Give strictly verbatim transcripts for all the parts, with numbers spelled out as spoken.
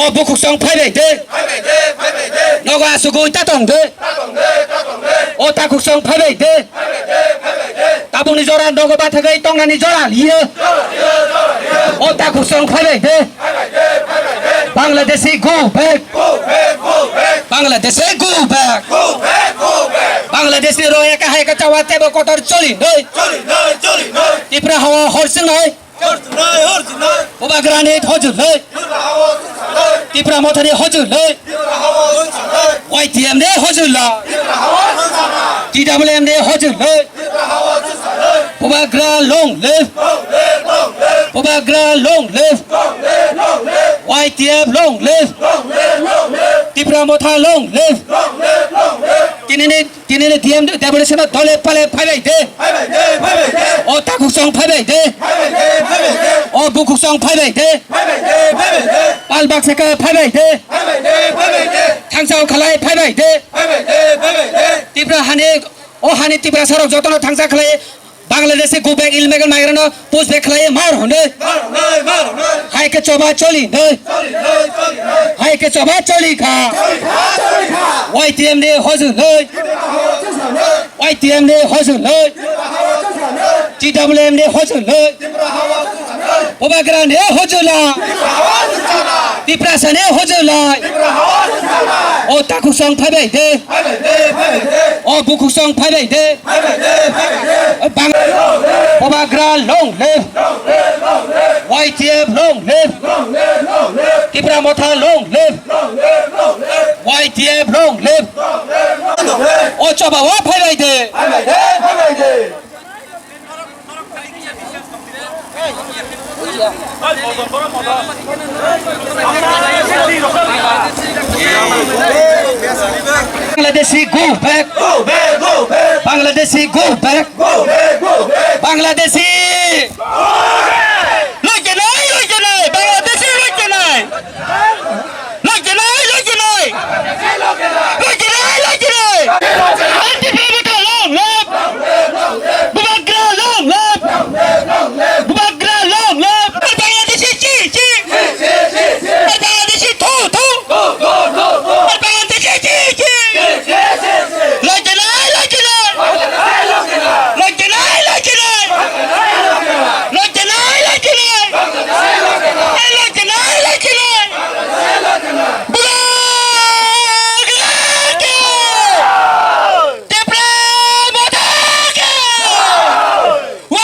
O bukhuksong phaibai de. Nogo asugwi ta tong de. O takhuksong phaibai de. Tabukni jora nogo bathagwi tongnani jora liyo. O takhuksong phaibai de. Bangladeshi go back. Bangladeshi go back. Bangladeshi Rohingya hai ka chawa tebo kotor choli noi. Tipra hawa horsi noi. Bubagrani hojuloi. Tipra Mothani hojuloi. Y T M ni hojuloi. T W M ni hojuloi. Bubagra long live. Bubagra long live. Y T F long live. Tipra Motha long live. Tini ni Tini ni D M W debole seno dole pale phaibai de. Phaibai de, phaibai de. O takhuksong phaibai de. Phaibai de, phaibai de. O bukhuksong phaibai de. Phaibai de, phaibai de. Pal baksa khe phaibai de. Phaibai de, phaibai de. Thangsao khalai phaibai de. Phaibai de, phaibai de. Tipra hani, o hani Tiprasa rok jotono thangsa khalai Bangladeshi go back illegal migrant no push back khlai mar hwnwi. Mar hwnwi, mar hwnwi. Hai khe choba choli nwi. Choli nwi, choli nwi. Hai khe choba choli kha. Choli kha, choli kha. Y T M ni hojul nwi. Tipra hawa chwsa nwi. Y T M ni hojul nwi. Tipra hawa chwsa nwi. T W M ni hojul nwi. Tipra hawa chwsa nwi. Bubagra ni hojula. Tipra hawa chwsa nwi. Tiprasa ni hojula. Tipra hawa chwsa nwi. O takhuksong phaibai de. Phaibai de, phaibai de. O bukhuksong phaibai de. Bang-, Bubagra long live. Y T F long live. Tipra Motha long live. Y T F long live. O choba o phaibai de. Bangladeshi go back. Go back, go back. Bangladeshi go back. Go back, go back. Bangladeshi. Loikenai, loikenai. Bangladeshi loikenai. Loikenai, loikenai. Loikenai, loikenai. Anti Bubagra long live. Bubagra long live. Bubagra long live. Bangladeshi chi, chi. Bangladeshi thu, thu. Bangladeshi chi, chi. Loikenai, loikenai. Loikenai, loikenai. Loikenai, loikenai. Loikenai, loikenai. Bubagra ki! Tipra Motha ki! Y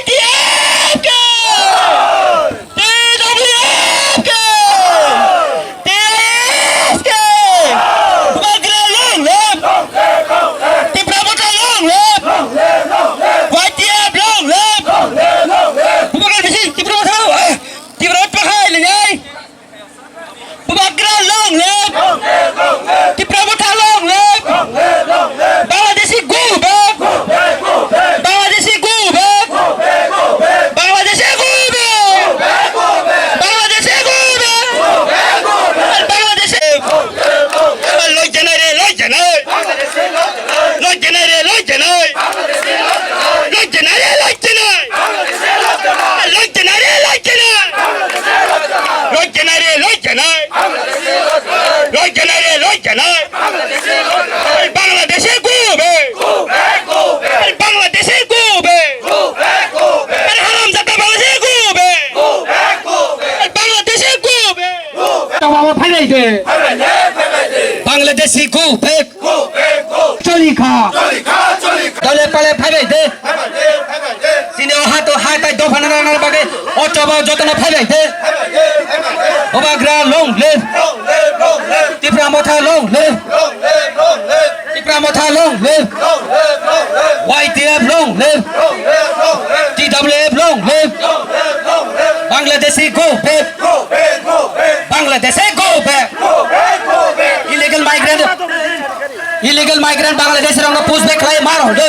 T F ki! T W F ki! T I S ki! Bubagra long live! Tipra Motha long live! Y T F long live! Bubagra bisi Tipra Motha, eh, Tipra Motha hai le jai! Bubagra long live! Tipra Motha long live! Bangladeshi go back! Bangladeshi go back! Bangladeshi go back! Bangladeshi go back! Bangladeshi! Loikenai re, loikenai! Loikenai re, loikenai! Loikenai re, loikenai! Loikenai re, loikenai! Loikenai re, loikenai! Loikenai re, loikenai! Bangladeshi go back! Bangladeshi go back! Haramzada Bangladeshi go back! Bangladeshi go back! Tongmamo phaibai de. Bangladeshi go back. Choli kha. Dole pale phaibai de. Sini o hato hai tai dopha nana nana bagwi o choba jotono phaibai de. Bubagra long live. Tipra Motha long live. Tipra Motha long live. Y T F long live. T W F long live. Bangladeshi go back. Bangladeshi go back. Illegal migrant, illegal migrant Bangladesh rokno push back khlai mar hwnwi.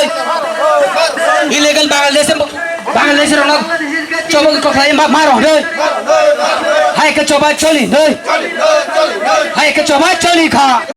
Illegal Bangladesh, Bangladesh rokno choba kok khlai ma-, mar hwnwi. Hai khe choba choli nwi. Hai khe choba choli kha.